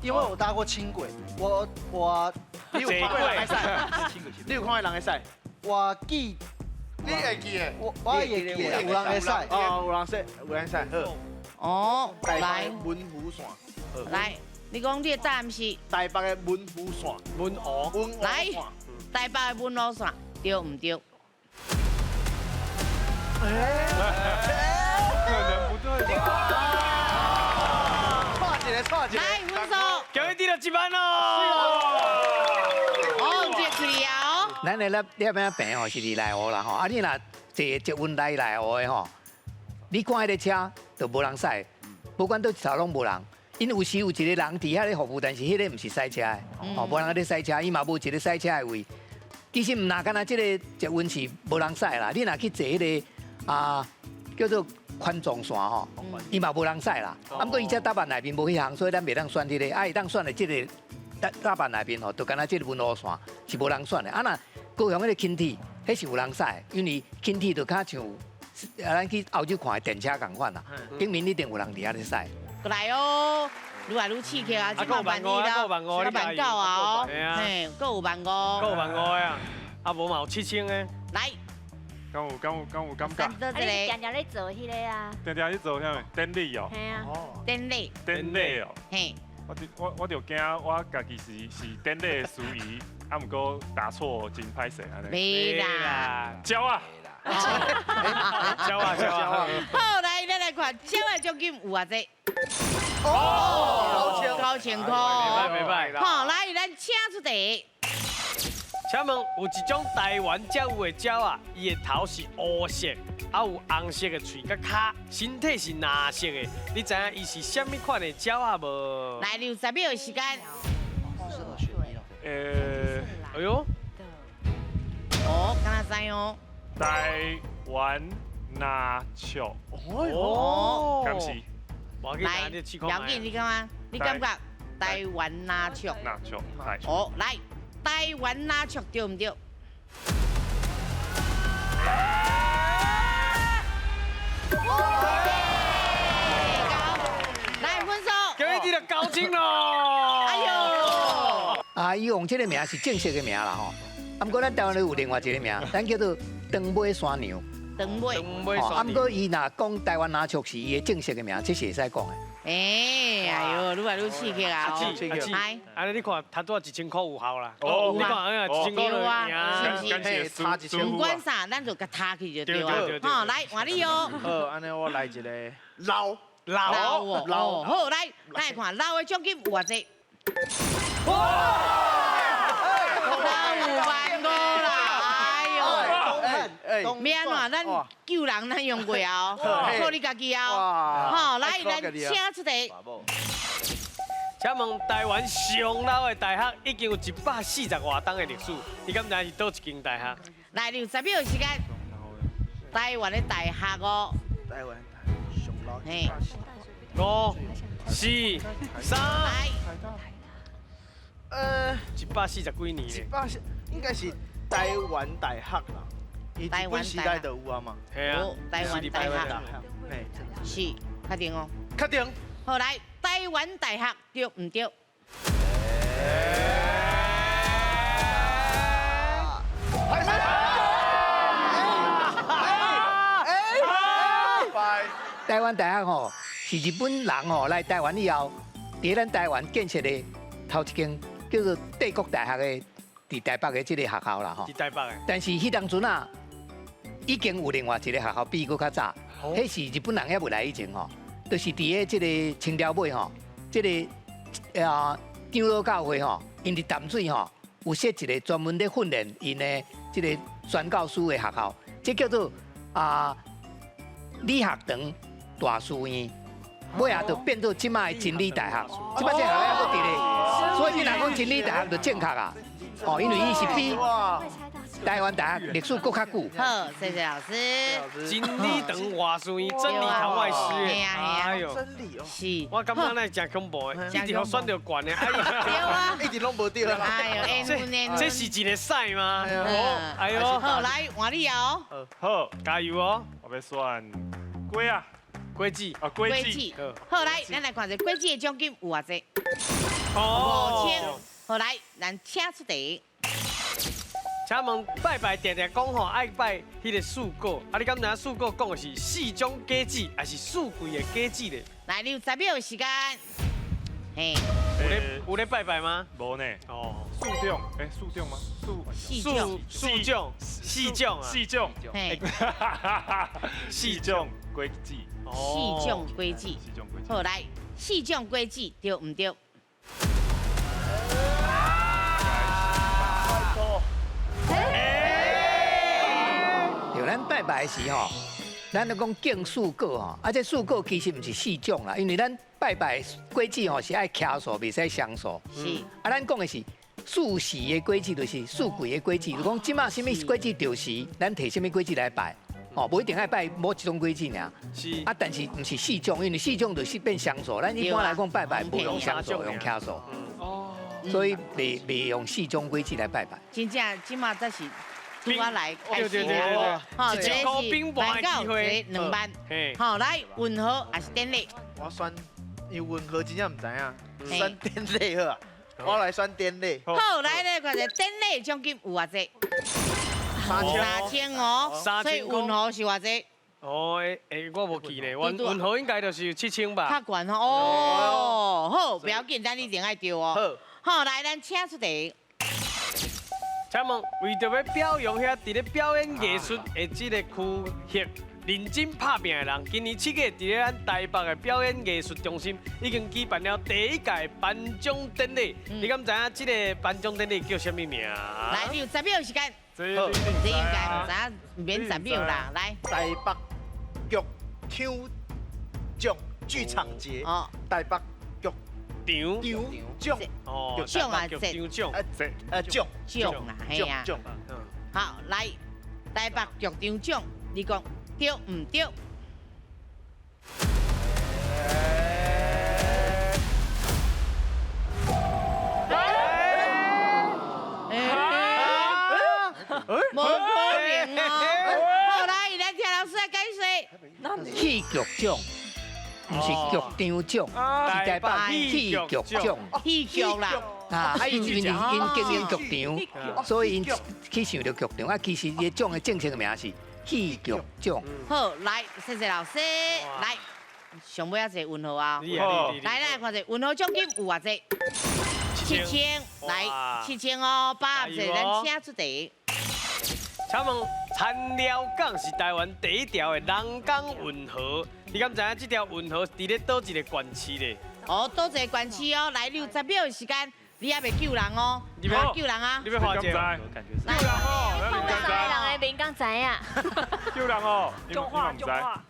因為我搭過輕軌，我你有看過人會使？你有看過人會使？我記。你會記的？我會記的，有人會使。哦，有人使，有人使。好。哦，來。文湖線。來，你講你的答案是？台北的文湖線。文湖。來，台北的文湖線，對毋對？可能不對吧？錯一个，錯一个。來，分數。恭喜得到1萬哦！哦，這起啊哦。咱的獵獵仔病吼是佇內湖啦吼，啊你若坐捷運來內湖的吼，你看彼个車就無人駛，不管佗一頭攏無人。𪜶有時有一個人佇遐咧服務，但是彼个毋是駛車的，吼，無人咧駛車，伊嘛無一個駛車的位。其實毋若干焦這个捷運是無人駛啦，你若去坐彼个啊叫做環狀線吼，伊嘛無人駛啦。啊，毋過伊這搭辦內面無彼項，所以咱袂當選彼个。啊，會當選的這个搭辦內面吼，就干焦這个文湖線是無人選的。啊，若高雄彼个輕鐵，彼是有人駛的，因為輕鐵就較像啊，咱去歐洲看的電車仝款啦，頂面一定有人佇遐咧駛。過來哦，愈來愈刺激啊！這擺萬二啦，19,000啊哦，嘿，閣有15,000，閣有15,000啊，啊無嘛有7,000的。來，敢有感覺？啊，你是定定咧做彼个啊？定定咧做啥物？典禮哦。嘿啊。典禮。典禮哦。嘿。我就驚我家己是典禮的司儀，啊，毋過答錯真歹勢按呢。袂啦。鸟啊！鸟啊鸟啊！好，來，咱來看鳥的獎金有偌濟？哦，9000塊。袂歹袂歹。好，來，咱請出題。請問有一種台灣才有的鳥仔，伊的頭是烏色，啊有紅色的喙佮跤，身體是藍色的，你知影伊是啥物款的鳥仔無？來，你有10秒的時間。哎呦，哦，敢若知哦。台灣藍鵲。哦，敢是？來，姚緊，你感覺？你感覺台灣哪唱？哪唱？哦，來，台灣哪唱對毋對？來分數。今日你就高清咯。哎呦！啊，伊用這個名是正式的名啦吼。啊，毋過咱台灣有另外一個名，咱叫做長尾山娘。長尾。啊，毋過伊若講台灣哪唱是伊的正式的名，這是會使講的。哎，哎呦，愈來愈刺激啊！哎，啊你看，他拄仔1000塊有效啦。哦，你看，哎呀，1000塊就贏，是不是？唔管啥，咱就共他去就對啊。好，來換你哦。好，按呢我來一個老老老。好，來來看老的獎金有偌濟？哇！老5萬5啦！哎呦，免怎，咱救人咱用過哦，靠你家己哦。好，來，咱請出題。請問台灣上老的大學已經有140外冬的歷史，你敢知是佗一間大學？來，你有10秒時間。台灣的大學哦。台灣上老。嘿。5、4、3。來。140幾年。140應該是台灣大學啦。日本時代就有啊嘛。係啊。台灣大學。是，確定哦。確定。好，來，台灣大學對毋對？台灣大學吼是日本人吼來台灣以後，佇咱台灣建設的頭一間叫做帝國大學的佇台北的這個學校啦吼。佇台北的。但是彼當陣啊，已經有另外一個學校比伊閣較早，彼是日本人猶未來以前吼。就是佇个這個清朝尾吼，這個啊長老教會吼，𪜶佇淡水吼有設一個專門咧訓練𪜶的這個宣教師的學校，這叫做啊理學堂大書院，尾仔就變做這擺的真理大學，這擺這學校猶閣佇咧，所以你若講真理大學就正確啊，哦，因為伊是比台灣大學歷史閣較久。好，謝謝老師。真理堂外書院，真理堂外師。嘿啊嘿啊。哎呦，真理哦。是。我感覺那真恐怖的，一直予選著懸的，對啊，一直攏無對啊。哎呦，這是一個賽嗎？哎呦。好，來換你哦。好，加油哦。我欲選粿啊，果子啊，果子。好，來，咱來看一下果子的獎金有偌濟？5000。好，來，咱請出題。請問拜拜定定講吼愛拜彼個四果，啊你敢知影四果講的是四種果子，還是四季的果子咧？來，你有10秒的時間。嘿，有咧拜拜嗎？無呢。哦，四種，欸，四種嗎？四種，四種，四種啊，四種，嘿，四種果子。四種果子。四種果子。好，來，四種果子對毋對？對，咱拜拜時吼，咱咧講敬四果吼，啊，這四果其實毋是四種啦，因為咱拜拜果子吼是愛徛數，袂使雙數。是。啊，咱講的是四時的果子，就是四季的果子。就講這馬啥物果子著時，咱提啥物果子來拜，哦，無一定愛拜某一種果子爾。是。啊，但是毋是四種，因為四種就是變雙數。咱一般來講拜拜無用雙數，用徛數。哦。所以袂用四種果子來拜拜。真正這馬才是。拄仔來開始啊！好，這是萬九一2萬。好，來雲和還是典禮？我選，因為雲和真正毋知影，選典禮好啊。我來選典禮。好，來咧，看者典禮獎金有偌濟？3000哦，所以雲和是偌濟？哦，欸，我無記咧，雲和應該就是7000吧。較懸吼，哦，好，不要緊，咱一定愛對哦。好，來，咱請出題。請問，為著欲表揚遐佇咧表演藝術的這個區域認真拍拚的人，今年7月佇咧咱台北的表演藝術中心已經舉辦了第一屆頒獎典禮。你敢知影這個頒獎典禮叫啥物名？來，你有10秒時間。這應該毋知影，免10秒啦。來，台北劇場獎劇場節。哦。台北劇場獎。哦，獎啊，獎獎，獎獎啦，嘿啊。好，來，台北劇場獎，你講對毋對？剧奖，毋是剧场奖，是台北戏剧奖。戏剧啦。啊，因为因经营剧场，所以𪜶去想著剧场。啊，其实伊奖的正式的名是戏剧奖。好，来，谢谢老师，来，上尾仔一个问号啊，来来看者，问号奖金有偌济？7000，来7000哦，八十，咱请出题。请问田寮港是台湾第一条的人工运河，你敢知影这条运河伫咧佗一个县市咧？哦，佗一个县市哦，来，你有10秒的时间。你还袂救人哦？你要救人啊？你欲花钱？救人哦！看三个人的面敢知影？救人哦！彰化，彰化。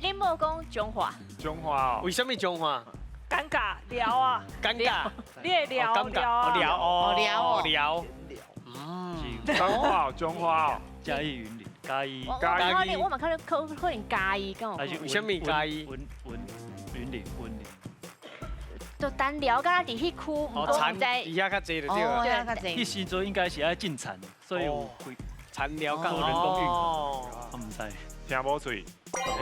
你莫讲彰化。彰化哦。为什么彰化？尴尬聊啊！尴尬。你会聊聊啊？聊哦聊哦聊。彰化，彰化哦。嘉义云林，嘉义。嘉义。我嘛可能可可能嘉义，敢有？为什么嘉义？云云林云林。就单寮，敢若伫彼区，毋过毋知。伫遐较济就对了。彼时阵应该是爱进田，所以有开田寮港人工运河。我毋知。听无喙，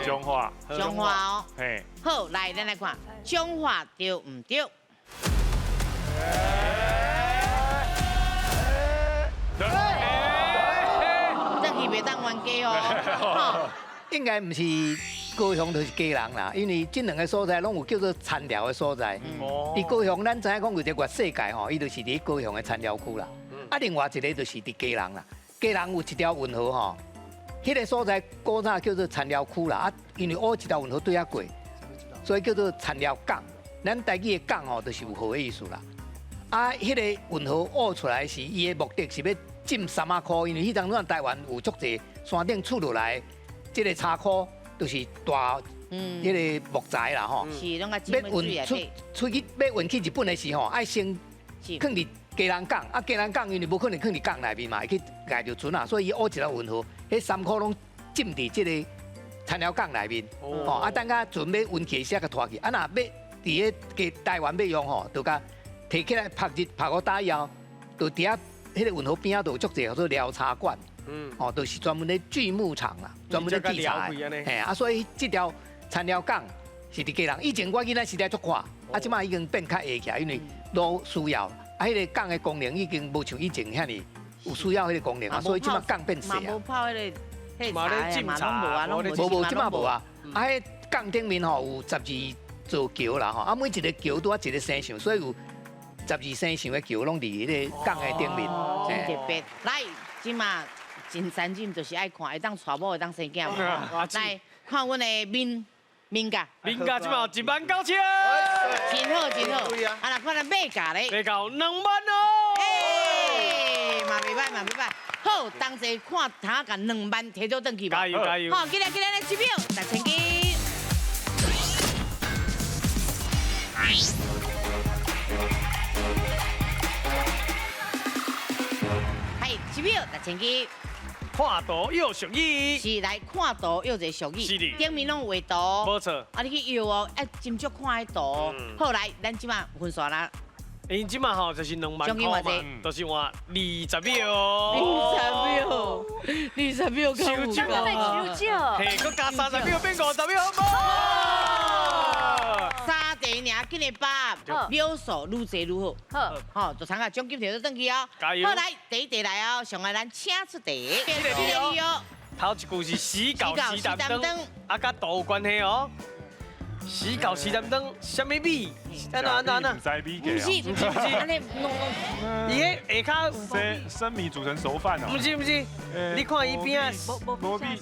彰化。彰化哦。嘿。好，来，咱来看彰化对毋对？转去袂当冤家哦。应该毋是高雄，就是基隆啦，因为这两个所在拢有叫做田寮的所在。伫高雄，咱知影讲有一个月世界吼，伊就是伫高雄的田寮区啦。啊，另外一个就是伫基隆啦。基隆有一条运河吼，彼个所在古早叫做田寮区啦。啊，因为挖一条运河对遐过，所以叫做田寮港。咱台语的港吼，就是有河的意思啦。啊，彼个运河挖出来时，伊的目的是欲浸杉仔箍，因为彼当阵台湾有足济山顶出落来。这个柴箍就是大，彼个木材啦吼，要运出出去，欲运去日本的时候，爱先囥伫基隆港，啊，基隆港因为无可能囥伫港内面嘛，会去碍著船啊，所以伊挖一条运河，彼杉箍拢浸伫这个田寮港内面，吼，啊，等下船欲运去时，才共拖去，啊，若欲伫个台湾欲用吼，就共提起来曝日曝五搭以后，就伫遐彼个运河边仔就有足济叫做寮茶馆。哦，就是专门咧锯木厂啦，专门咧锯柴。嘿，啊，所以这条田寮港是伫基隆。以前我囡仔时代足阔，啊，这摆已经变较下起来，因为路需要，啊，彼个港的功能已经无像以前遐尔有需要彼个功能啊，所以这摆港变细啊。嘛无泡彼个茶嘛拢无啊，拢无无，这摆无啊。啊，彼港顶面吼有12座桥啦吼，啊，每一个桥拄仔一个生像，所以有12生像的桥拢伫彼个港的顶面。真特别，来，这摆。真残忍，就是爱看，会当娶某，会当生囝。来看阮的面面价，面价这摆19000，真好真好。啊，来看咱马价咧，马价2万哦。哎，嘛袂歹嘛袂歹。好，同齐看通共2万提倒转去无？加油加油！好，进来进来，来一秒，6000金。嗨，一秒6000金。看图约俗语，是来看图约一个俗语，是的，顶面拢有画图，无错。啊，你去约哦，爱斟酌看彼图。好，来，咱这摆分线啦。𪜶这摆吼就是2万块嘛，就是换20秒。20秒，20秒，收少，收少。嘿，阁加30秒变50秒，好无？三题尔，紧来把秒数愈济愈好。好，好，就参加奖金摕倒转去哦。加油！好，来第一题来哦，上来咱请出题。这个字哦。头一句是死狗时担当，啊，佮图有关系哦。死狗时担当，啥物米？安怎安怎安怎？毋知米不是不是不是，按呢弄弄。伊彼下跤生米煮成熟饭哦。毋是毋是，你看伊边仔。无米。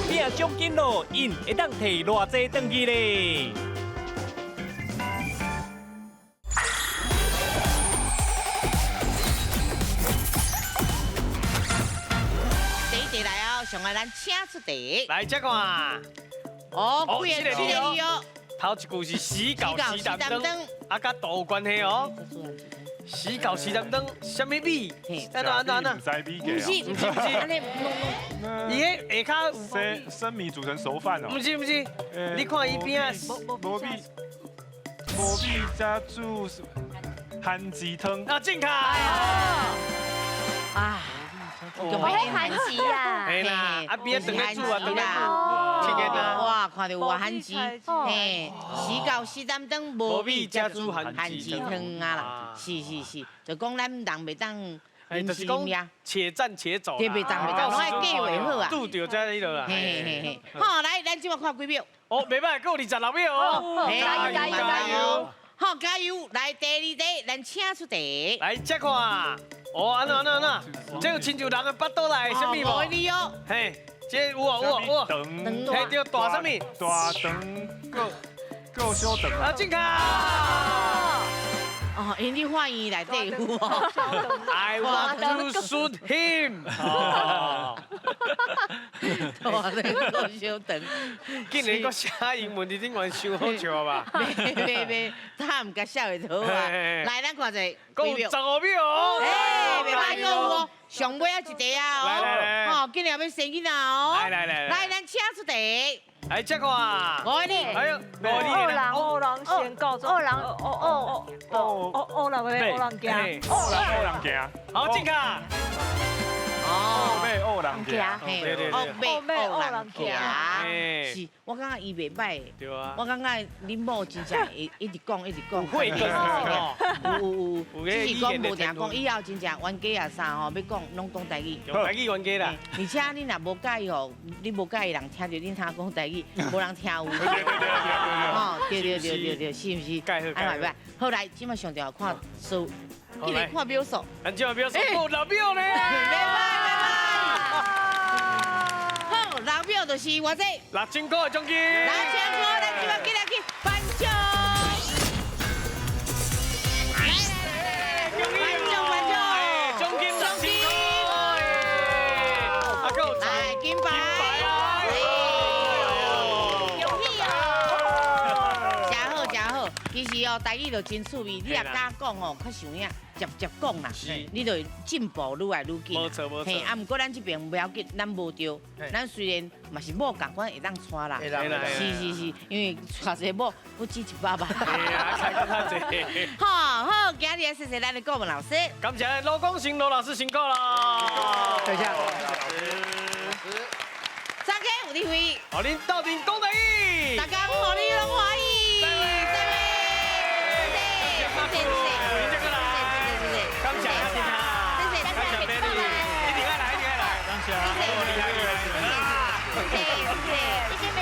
拼奖金咯，𪜶会当提偌济转去咧？第一题来哦，上来咱请出题。来这看。哦，几个字哦。头一句是死狗时担当，啊，佮图有关系哦。死狗时担当，啥物米？安怎安怎安怎？毋知米不是不是不是，按呢弄弄。伊彼下跤生米煮成熟饭哦。毋是毋是，你看伊边仔。无米，无米加煮番薯汤。啊，正确。啊。我迄番薯啊。嘿啦，啊边仔当咧煮啊，当咧煮。哇，看著偌罕字，嘿，时到四点钟無米才煮番薯湯啊啦，是是是，就講咱人袂當。就是講且戰且走，對，袂當袂當，攏愛計劃好啊。拄著才彼落啦。嘿嘿嘿，好，來，咱這擺看幾秒？哦，袂歹，閣有26秒哦。加油加油加油！好，加油！來，第二題，咱請出題。來，這看，哦，按怎按怎按怎，這有親像人的腹肚內啥物無？你哦。嘿，這有哦有哦有哦。嘿，對，大啥物？大腸閣閣小腸。啊，正確。哦，因你法院內底有哦。 I want to shoot him。大腸閣小腸。竟然閣寫英文佇頂懸，傷好笑吧？袂袂袂，他毋共寫會好啊。來，咱看一下。閣有15秒哦。哎，袂歹，閣有哦。上尾仔一題啊哦。吼，今日欲生囡仔哦。來來來。來，咱請出題。來，這看。五个。哎呦，惡人，惡人先告狀。惡人，惡惡惡惡惡人欲惡人行。惡人惡人行。好，正確。哦，惡馬惡人行，對對對，惡馬惡人行，是，我感覺伊袂歹，對啊，我感覺恁某真正會一直講一直講，會講，有有有，只是講無定講，以後真正冤家啊啥吼，欲講攏講台語，台語冤家啦。而且你若無佮意吼，你無佮意人聽著恁通講台語，無人聽有。吼，對對對對對，是毋是？蓋好，好來，這擺上重要看數。今日看秒數，咱這秒數有6秒呢。袂歹袂歹。好，6秒就是偌濟？6000塊的獎金。6000塊，咱這擺緊來去頒獎。來來來，頒獎頒獎，獎金6000塊。啊，閣有來金牌。恭喜哦！真好真好，其實哦，台語就真趣味，你若敢講哦，較像影。捷捷講啦，你就會進步愈來愈緊。無錯無錯。嘿，啊，毋過咱這邊無要緊，咱無著。咱雖然嘛是某仝款會當娶啦。是是是，因為娶一個某不止100萬。嘿啊，開講較濟。好好，今日謝謝咱的顧問老師。感謝羅廣成羅老師辛苦啦。多謝。張家有智慧。予恁鬥陣講台語。大家予恁攏歡喜。再會。謝謝謝謝。感謝阿弟啊，謝謝，感謝美女，一定愛來，一定愛來，感謝，謝謝，謝謝，謝謝。